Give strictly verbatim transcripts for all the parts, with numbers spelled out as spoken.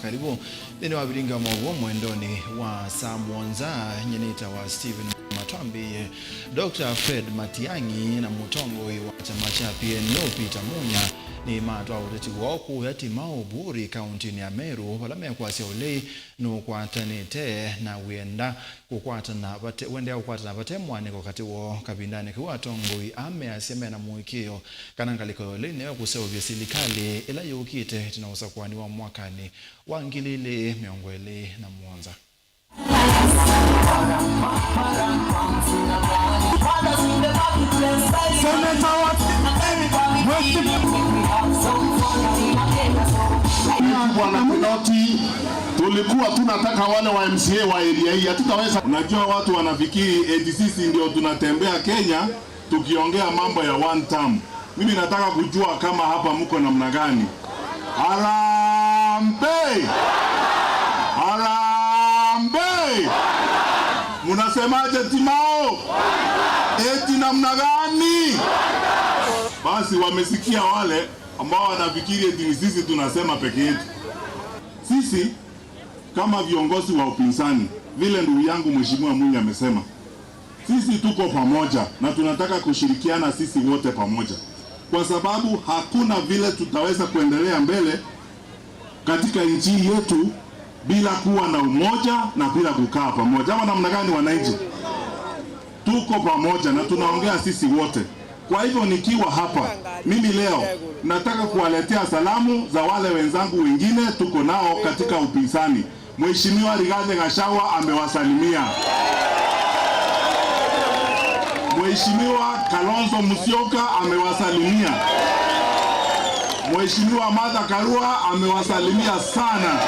Karibu nthĩnĩ wa vilingi wa maũvoo mwendonĩ wa saa mũonza. Nyie nĩtawa Stephen Matwambi. Doctor Fred Matiang'i na mũtongoi wa kyama kya P N U Peter Munya nĩmatwaa ũteti woo kũya Timau, Buri, kauntinĩ ya Meru, vala mekwasya ũlei nũkwatanĩte na wĩenda kũkwatana vate, wendeea kũkwatana vate mwanĩko katĩ woo. Kavindanĩ kau, atongoi aa measya mena mũĩkĩĩo kana ngalĩko ya ũlei nĩyo ĩkũseũvya silikalĩ ĩla yũkĩte ĩtina wa ũsakũani wa mwakanĩ wa ngili ilĩ mĩongo ĩlĩ na mũonza. Bwana Kinoti, tulikuwa tunataka wale wa M C A wa area hii, hatutaweza. Unajua, watu wanafikiri eti sisi ndio tunatembea Kenya tukiongea mambo ya one term. Mimi nataka kujua kama hapa mko namna gani. Harambee! Harambee! Munasemaje, Timau? Eti namna gani? Basi wamesikia wale ambao wanafikiri eti ni sisi tunasema peke yetu. Sisi kama viongozi wa upinzani, vile ndugu yangu Mheshimiwa Mwinyi amesema, sisi tuko pamoja na tunataka kushirikiana sisi wote pamoja, kwa sababu hakuna vile tutaweza kuendelea mbele katika nchi yetu bila kuwa na umoja na bila kukaa pamoja. Ama namna gani, wananchi? Tuko pamoja na tunaongea sisi wote. Kwa hivyo, nikiwa hapa, mimi leo nataka kuwaletea salamu za wale wenzangu wengine tuko nao katika upinzani. Mheshimiwa Rigathi Gachagua amewasalimia. Mheshimiwa Kalonzo Musyoka amewasalimia. Mheshimiwa Martha Karua amewasalimia sana.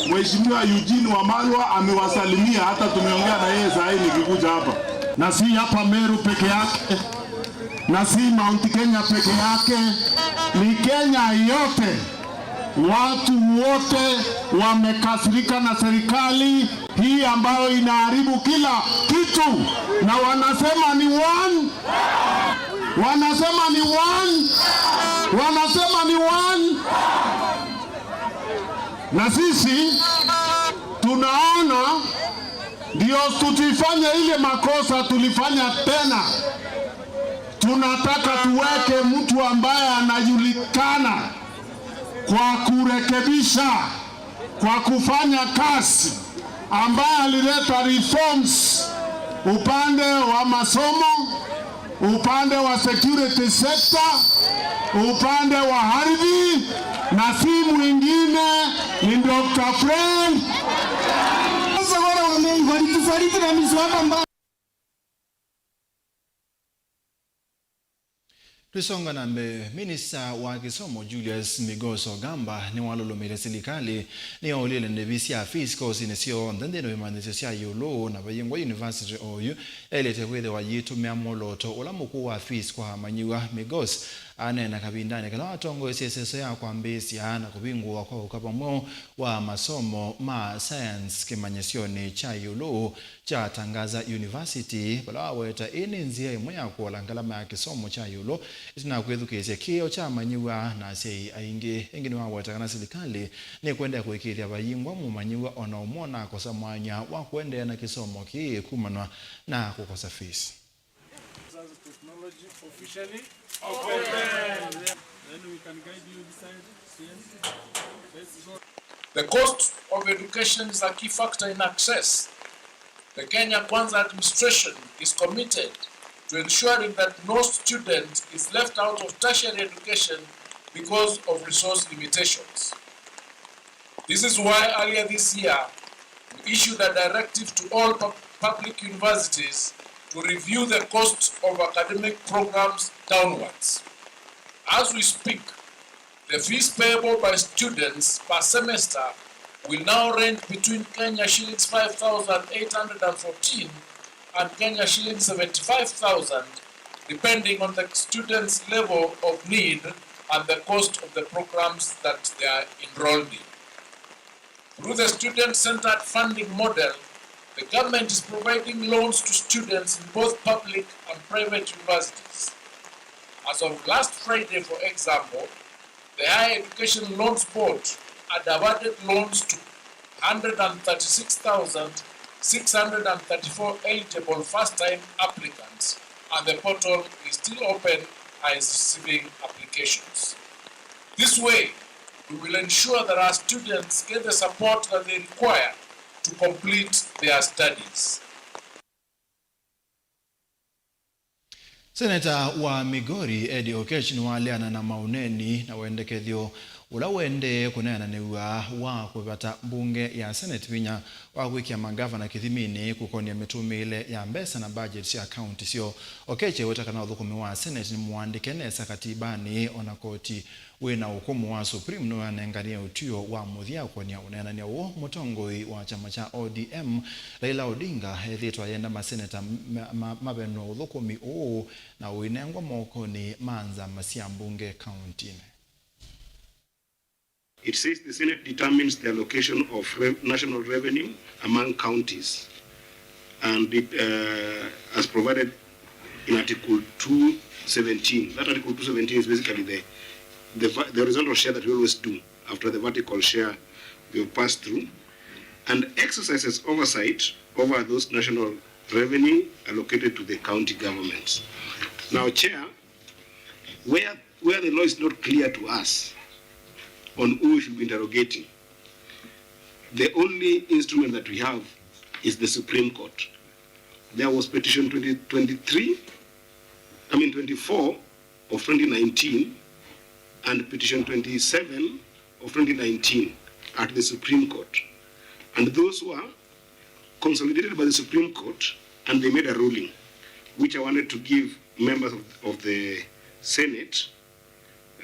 Mheshimiwa Eugene Wamalwa amewasalimia, hata tumeongea na yeye saa hii nikikuja hapa. Na si hapa Meru peke yake, na si Mount Kenya peke yake, ni Kenya yote. Watu wote wamekasirika na serikali hii ambayo inaharibu kila kitu, na wanasema ni one, wanasema ni one, wanasema ni one. Na sisi tunaona ndio tusifanye ile makosa tulifanya tena. Tunataka tuweke mtu ambaye anajulikana kwa kurekebisha, kwa kufanya kazi, ambaye alileta reforms upande wa masomo, upande wa security sector, upande wa ardhi, na si mwingine ni Doctor Fred. Sasa wale wameifariki, fariki na miswada mbaya. Tũisonga na mbee, minista wa kĩsomo Julius Migos Ogamba nĩwalũlũmĩile silikalĩ nĩyaũlile ndĩvi sya fees kosinĩ syonthe nthĩnĩ wa imanyĩsyo sya ĩũlũ na vayĩngwa yunivasĩtĩ oyu yaĩlĩte kwĩthĩwa yĩtũmĩa mwolooto ũla mũkũũ wa fees kwa amanyĩw'a. Migos aneena kavindanĩ kala watongoesye ĩseso ya kwambĩĩsya na kũvingũwa kwa ũka vamwe wa masomo ma science kĩmanyĩsyonĩ kya ĩũlũ kya Tangaza University, vala waweta ĩĩ nĩ nzĩa ĩmwe ya kũola ngalama ya kĩsomo kya ĩũlũ ĩtina wa kwĩthukĩĩsya kĩĩo kya amanyĩw'a na asyai aingĩ. Ĩngĩ nĩwaweta kana silikalĩ nĩkwendea kũĩkĩĩthya vayĩngwa mũmanyĩw'a o na ũmwe ũnakosa mwanya wa kũendeea na kĩsomo kĩĩ kumanwa na kũkosa fees. Technology officially open. Then we can guide you inside. Yes. Let's go. The cost of education is a key factor in access. The Kenya Kwanza administration is committed to ensuring that no student is left out of tertiary education because of resource limitations. This is why earlier this year, we issued a directive to all pub-, public universities to review the cost of academic programs downwards. As we speak, the fees payable by students per semester will now range between Kenya shillings five thousand eight hundred and fourteen and Kenya shillings seventy-five thousand, depending on the student's level of need and the cost of the programs that they are enrolled in. Through the student-centered funding model, the government is providing loans to students in both public and private universities. As of last Friday, for example, the Higher Education Loans Board had awarded loans to one hundred thirty-six thousand six hundred thirty-four eligible first-time applicants, and the portal is still open and is receiving applications. This way, we will ensure that our students get the support that they require to complete their studies. Seneta wa Migori, Eddie Oketch, nĩwaleana na maũneeni na wendekethyo ũla ũendee kũneenanĩw'a wa kũvata mbunge ya Senate vinya wa kwĩkĩa mangavana kĩthiminĩ kũkony'a mĩtũmĩĩle ya mbesa na budget sya kaunti syoo. Oketch eweta kana ũthũkũmi wa Senate nĩ mũandĩke nesa katibanĩ, o na koti wĩ na ũkũmũ wa Supreme nĩwanenganie ũtw'ĩo wa mũthya ũkonia ũneenany'a ũũ. Mũtongoi wa kyama kya O D M, Raila Odinga, ethĩĩtwe ayenda maseneta ma-, ma-, mavenwe ũthũkũmi ũũ na ũinengwa mokonĩ ma nzama sya mbunge kauntinĩ. It says the Senate determines the allocation of re-, national revenue among counties, and it, uh, as provided in Article two seventeen. That Article two seventeen is basically the, the va-, the horizontal share that we always do after the vertical share we have passed through, and exercises oversight over those national revenue allocated to the county governments. Now, Chair, where, where the law is not clear to us on who we should be interrogating, the only instrument that we have is the Supreme Court. There was petition twenty twenty-three, I mean twenty-four of twenty nineteen, and petition twenty-seven of twenty nineteen at the Supreme Court. And those were consolidated by the Supreme Court, and they made a ruling, which I wanted to give members of, of the Senate,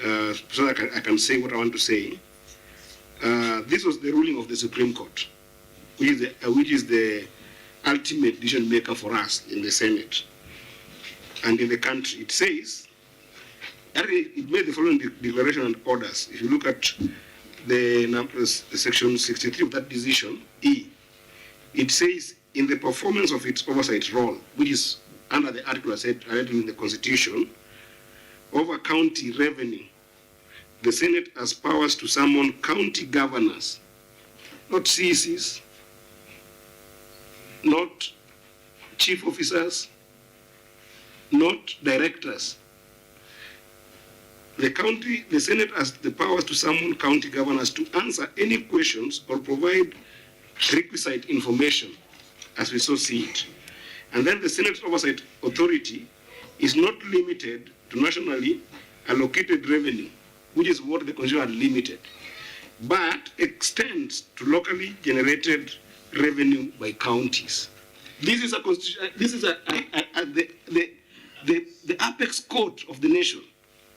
uh, so that I can, I can say what I want to say. Uh, this was the ruling of the Supreme Court, which is the, uh, which is the ultimate decision maker for us in the Senate and in the country. It says, that it, it made the following de-, declaration and orders. If you look at the num-, uh, s-, section sixty-three of that decision, E, it says, "In the performance of its oversight role," which is under the article I said, I read in the Constitution, "over county revenue, the Senate has powers to summon county governors, not C E Cs, not chief officers, not directors. The county, the Senate has the powers to summon county governors to answer any questions or provide requisite information as we so see it." And then the Senate oversight authority is not limited to nationally allocated revenue, which is what the constitution had limited, but extends to locally generated revenue by counties. This is a constitution, this is a, a, a, a, the, the, the, the apex court of the nation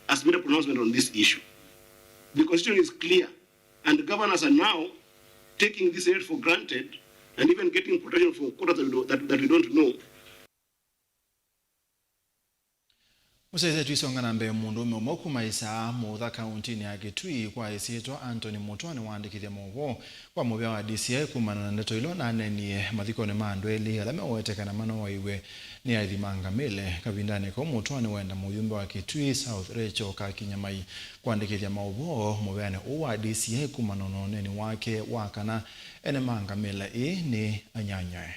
has made a pronouncement on this issue. The constitution is clear, and governors are now taking this right for granted and even getting protection for quotas that we don't, that, that we don't know. Mũsyaĩĩsya tũisonga na mbee, mũndũũme ũmwe kuma Ĩsaa Mũũtha kaũntĩnĩ ya Kitui kwa ĩsyĩtwa Anthony Mũtwa nĩwaandĩkĩthya maũvoo kwa mũvĩa wa D C I kumana na ndeto ila ũnaneenie mathikonĩ ma andũ elĩ ala meũwetekana manowaiwe nĩ aithi ma ngamĩle. Kavindanĩ kau, Mũtwa nĩwenda mũyumbe wa Kitui South Rachel Kakinyamai kũandĩkĩthya maũvoo mũveanĩ ũũ wa D C I kumana na ũneeni wake wa kana ene ma ngamĩla ĩĩ nĩ anyanyae.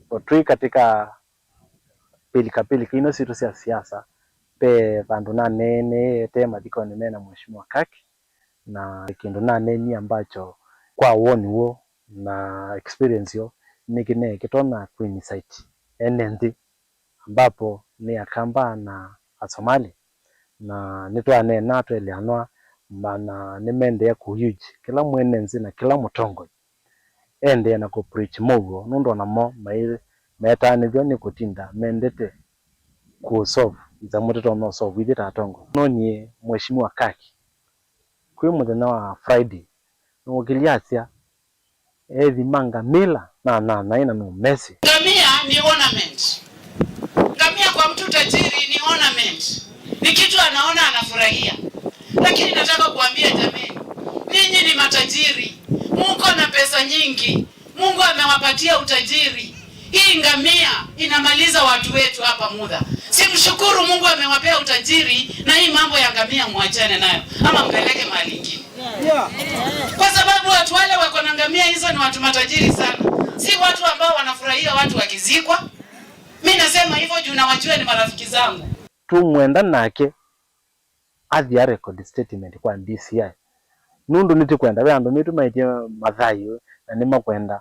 O twĩ katika pilikapilika ino sitũ sya siasa, ve vandũ naneeneete mathikonĩ mena Mheshimiwa Kaki, na kĩndũ naneenie ambacho kwa woni woo na experience yoo nĩkĩneekĩtwa na kũincite ene nthĩ, ambapo nĩ Akamba na Asomali, na nĩtwaneena tweeleanwa, ma-, na nĩmaendee kũurge kĩla mwene nthĩ na kĩla mũtongoi endee na kũpreach mũuo, nũndũ onamo mai-, meetaanĩthw'a nĩ kũtinda mendete kũsolve ithama tũtonya ũsolve ithyĩ ta atongoi. Noonie Mheshimiwa Kaki kwĩ mũthenya wa Friday, nĩwokĩlye asya, Ethima ngamĩla na nanaĩ na nũmesĩ. Ngamia ni ornament. Ngamia kwa mtu tajiri ni ornament. Ni kitu anaona anafurahia. Lakini nataka kuambia jameni, ninyi ni matajiri. Muko na pesa nyingi. Mungu amewapatia utajiri. Hii ngamia inamaliza watu wetu hapa Mudha. Simshukuru Mungu amewapea utajiri, na hii mambo ya ngamia muachane nayo ama mpeleke mahali ingine. Kwa sababu watu wale wako na ngamia hizo ni watu matajiri sana. Si watu ambao wanafurahia watu wakizikwa. Mi nasema hivyo juu nawajua, ni marafiki zangu. Tũmwenda nake athi a record statement kwa D C I. Nũndũ nĩtũkwenda, ve andũ maitũ maĩtye mathayũ na nĩmakwenda,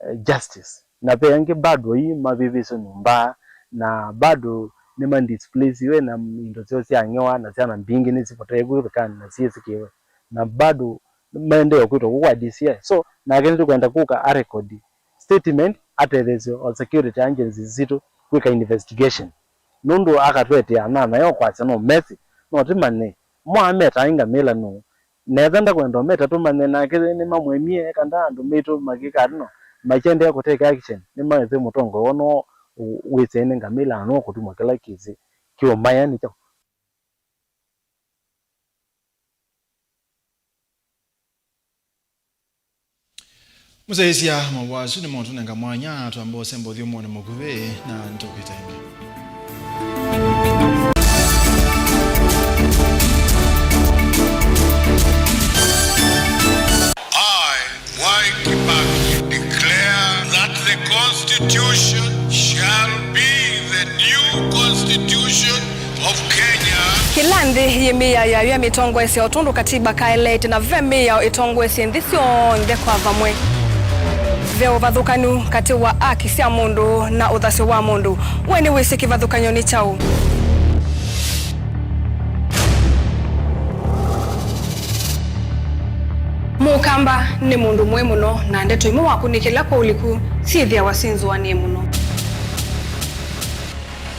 eh, justice. Na ve angĩ bado ii mavĩvĩswe nyũmba, na bado nĩma displaciwe, na indo syoo syang'ewa, na syana mbingĩ nĩsipoteewe kũu ĩthekanĩ na syĩsĩkĩwe. Na bado maendee kwĩtwa kũu kwa D C I. So, nake nĩtũkwenda kũka a record statement, atetheesye o security agencies sitũ kwĩka investigation. Nũndũ akatwetea nanaĩ o kwasya no mesĩ, no tũmanye. Mwa metaĩ ngamĩla nũũ? Netha ndakwenda ũmeta tũmanye, nake nĩmamwemie, eka nda andũ maitũ makĩka atĩ no, makyendea kũteka action, nĩmawĩsĩ mũtongoi woo no wĩsĩ nĩ ngamĩla na no kũtuma kĩla kĩsĩ kĩũmaya nĩ kyaũ. Mũsyaĩĩsya, maũvoo asu nĩmo tũnenga mwanya twambe ũsemba ũthyũmũonĩ mũkuvĩ na nĩtũkwĩta ĩngĩ. I, Mwai Kibaki, declare that the Constitution shall be the new Constitution of Kenya. Kĩla nthĩ yĩ mĩao yayo ya mĩtongoesye o tondũ katiba kaeleete, na ve mĩao ĩtongoesye nthĩ syonthe kwa vamwe. Ve ũvathũkanu katĩ wa aki sya mũndũ na ũthasyo wa mũndũ. We nĩwĩsĩ kĩvathũkany'o nĩ kyaũ? Mũkamba nĩ mũndũ mũĩ mũno, na ndeto imwe wakũnĩkĩla kwa ũliku syĩthĩawa syĩ nzũanĩe mũno.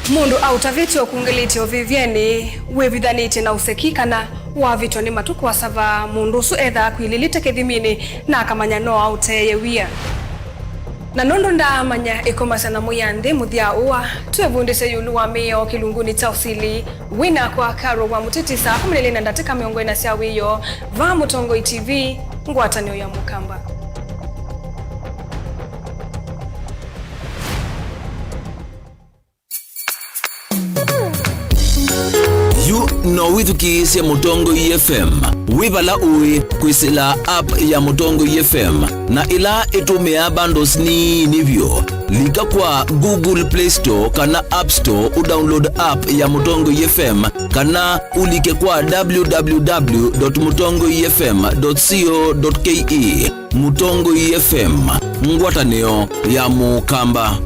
Mũndũ aũtavĩtye ũkungĩlĩtye ũvĩvyenĩ, wĩvithanĩtye na ũseki, kana wavĩtwa nĩ matukũ asava, mũndũ ũsu ethaa akwilĩlĩte kĩthiminĩ na akamanya no aũteeye wia. Na nũndũ ndaamanya ĩkomasya na mũya nthĩ mũthya ũa, twĩvundĩsye ĩũlũ wa mĩao kĩlungunĩ kya ũsili. Wĩ nakwa Carol wa Mũtiti saa kũmi na ilĩ na ndatĩka mĩongo ĩna sya wĩoo, vaa Mũtongoi T V, ngwatanĩo ya Mũkamba. Yu no wĩthukĩĩsye Mũtongoi F M wĩ vala ũĩ kwĩsĩla app ya Mũtongoi F M, na ĩla ĩtũmĩaa bundles nini vyũ. Lika kwa Google Play Store kana App Store ũdownload app ya Mũtongoi F M, kana ũlike kwa w w w dot mũtongoi f m dot co dot k e. Mũtongoi F M, ngwatanĩo ya Mũkamba.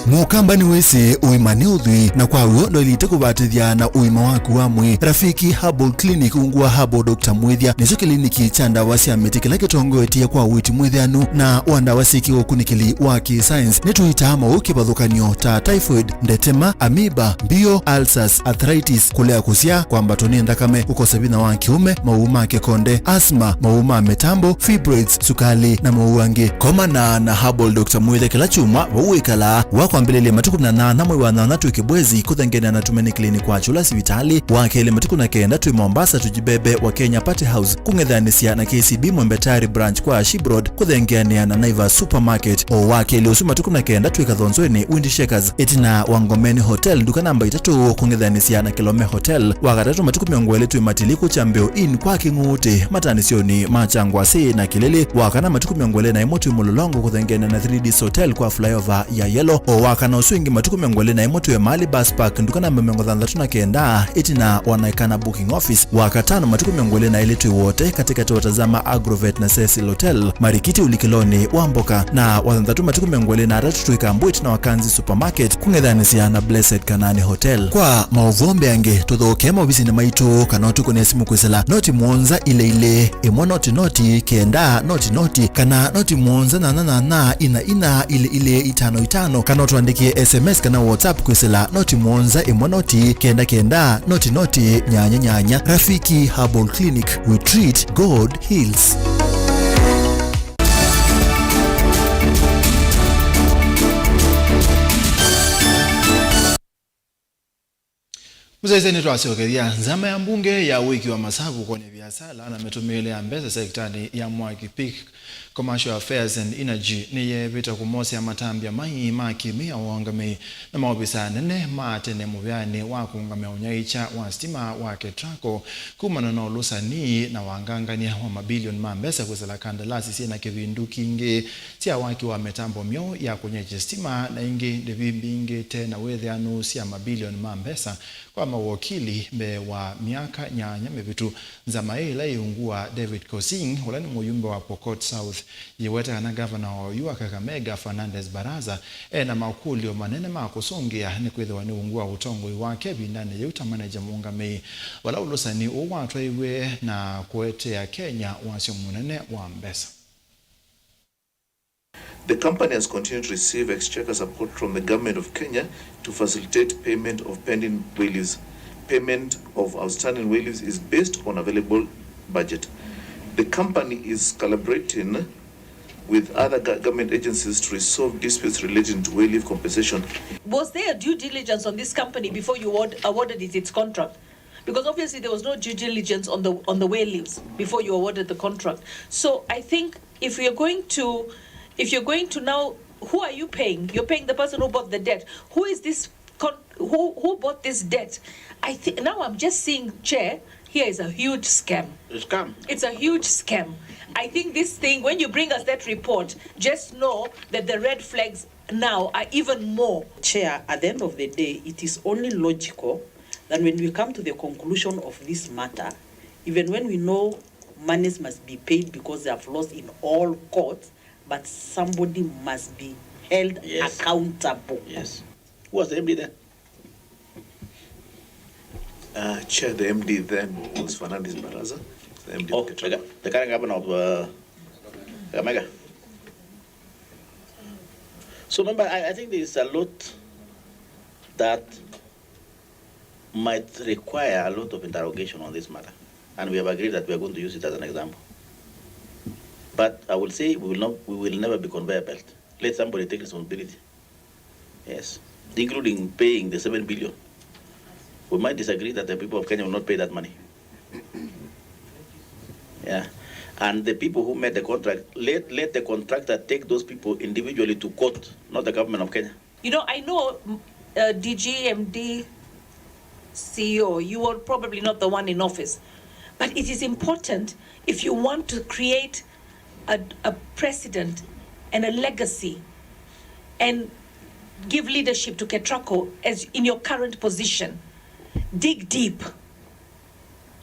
Mũkamba nĩwĩsĩ ũima nĩ ũthwii, na kwa w'o ndwaĩlĩte kũvatĩthya na ũima waku wa mwĩĩ. Rafiki Herbal Clinic ungu wa Herbal Doctor Mwĩthya nĩkyo kĩliniki kya ndawa sya mĩtĩ kĩla kĩtongoetye kwa ũiiti mwĩthĩanu na wa ndawa syĩkĩwe ũkunĩkĩli wa kĩ-science. Nĩtũitaa maũũ kĩvathũkany'o ta typhoid, ndetema, amoeba, mbio, ulcers, arthritis, kũlea kũsyaa, kwambatwa nĩ nthakame, kũkosa vinya wa kĩũme, maũũ ma kĩkonde, asthma, maũũ ma mĩtambo, fibroids, sukali, na maũũ angĩ. Komana na Herbal Doctor Mwĩthya kĩla kyumwa vau wĩkalaa. Wa kwambĩlĩlya matukũ na nana mwei wa nana twĩ Kĩbwezi kũthengeana na Tumaini Clinic kwa Kyũla sivitalĩ. Wa kelĩ matukũ na kenda twĩ Mombasa Tujibebe wa Kenya Party House kũng'ethanĩsya na K C B Mwembe Tayari branch kwa Ship Road kũthengeanĩa na Naivas Supermarket. O wa kelĩ ũsu matukũ na kenda twĩ Kathonzweni Windy Shakers ĩtina wa Ngomeni Hotel, nduka namba itatũ, kũng'ethanĩsya na Kilome Hotel. Wa katatũ matukũ mĩongo ĩlĩ twĩ Matiliku Kyambeo Inn kwa Kĩng'uutĩ, matanĩsyonĩ ma Kyangwasĩ na Kĩlĩlĩ. Wa kana matukũ mĩongo ĩlĩ na ĩmwe twĩ Mũlolongo kũthengeana na Three Ds Hotel kwa flyover ya Yellow. O wa kana ũsu ĩngĩ matukũ mĩongo ĩlĩ na ĩmwe twĩ Mali Bus Park, nduka namba mĩongo thanthatũ na kenda, ĩtina wa Naikana Booking Office. Wa katano matukũ mĩongo ĩlĩ na ĩlĩ twĩ Wote, katĩkatĩ wa Tazama Agrovet na Cecil Hotel, Marikiti ũlikĩlonĩ wa mboka, na wa thanthatũ matukũ mĩongo ĩlĩ na atatũ twĩ Kambu ĩtina wa Kanzi Supermarket, kũng'ethanĩsya na Blessed Kanani Hotel. Kwa maũvoo mbeange, tũthokee maovisinĩ maitũ kana ũtũkũnĩe simũ kwĩsĩla noti mũonza ilĩ ilĩ, ĩmwe noti noti, kenda noti noti, kana noti mũonza nyanya nyanya, ina ina, ilĩ ilĩ, itano itano, kana Twandĩkĩe S M S kana WhatsApp kwĩsĩla noti mũonza ĩmwe noti kenda kenda noti noti nyanya nyanya. Rafiki Herbal Clinic, we treat, God heals. Mũsyaĩĩsya, nĩtwasyokethya. Nzama ya mbunge ya wĩki wa masavu kũony'a viasala na mĩtũmĩĩle ya mbesa sektanĩ ya mwaki, P I C, Commercial Affairs and Energy, nĩyeevĩte kũmosea matambya mai ma kĩmĩao aũngamĩi na maovisaa anene ma tene mũvĩanĩ wa kũũngamĩa ũnyaĩĩkya wa sitima wa KETRACO kumana na ũlũsani na wangangany'a wa mabilioni ma mbesa kwĩsĩla kandalasi syĩ na kĩvindu kingĩ sya waki wa mĩtambo myeũ ya kũnyaĩĩkya sitima, na ingĩ ndĩvi mbingĩte na wĩthĩanũ sya mabilioni ma mbesa kwa mawokili mbee wa myaka nyanya mĩvĩtu. Nzama ĩĩ, ĩla yĩ ungu wa David Kosing, ũla nĩ mũyumbe wa Pokot South, yĩweta kana ngavana wa oyu wa Kakamega, Fernandes Baraza, e na makũlyo manene ma kũsũngĩa nĩkwĩthĩwa nĩ ungu wa ũtongoi wake ĩvindanĩ yĩu ta maneja mũũngamĩi, vala ũlũsani ũũ watwaiwe na kũetea Kenya wasyo mũnene wa mbesa. The company has continued to receive exchequer support from the Government of Kenya to facilitate payment of pending way leaves. Payment of outstanding way leaves is based on available budget. The company is collaborating with other go-, government agencies to resolve disputes relating to way leave compensation. Was there due diligence on this company before you award-, awarded it its contract? Because obviously there was no due diligence on the, on the way leaves before you awarded the contract. So I think if you're going to, if you're going to now, who are you paying? You're paying the person who bought the debt. Who is this con-, who, who bought this debt? I think now I'm just seeing, Chair, here is a huge scam. A scam. It's a huge scam. I think this thing, when you bring us that report, just know that the red flags now are even more. Chair, at the end of the day, it is only logical that when we come to the conclusion of this matter, even when we know monies must be paid because they have lost in all courts, but somebody must be held, yes, accountable. Yes. Who was the M D then? Uh, Chair, the M D then was Fernandes Baraza, the M D of, oh, KETRACO. The, the current governor of, uh, Kakamega. So remember, I, I think there is a lot that might require a lot of interrogation on this matter. And we have agreed that we are going to use it as an example. But I will say we will not, we will never be conveyor belt. Let somebody take responsibility. Yes. Including paying the seven billion. We might disagree that the people of Kenya will not pay that money. Yeah. And the people who made the contract, let, let the contractor take those people individually to court, not the government of Kenya. You know, I know, m-, uh, D G, M D, C E O, you are probably not the one in office, but it is important if you want to create a, a precedent and a legacy and give leadership to KETRACO as in your current position, dig deep.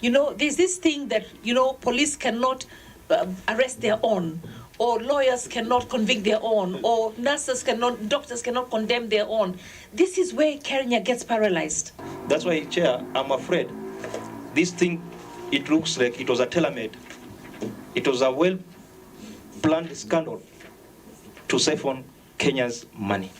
You know, there's this thing that, you know, police cannot, uh, arrest their own, or lawyers cannot convict their own, or nurses cannot, doctors cannot condemn their own. This is where Kenya gets paralyzed. That's why, Chair, I'm afraid this thing, it looks like it was a tailor-made. It was a well-planned scandal to siphon Kenya's money.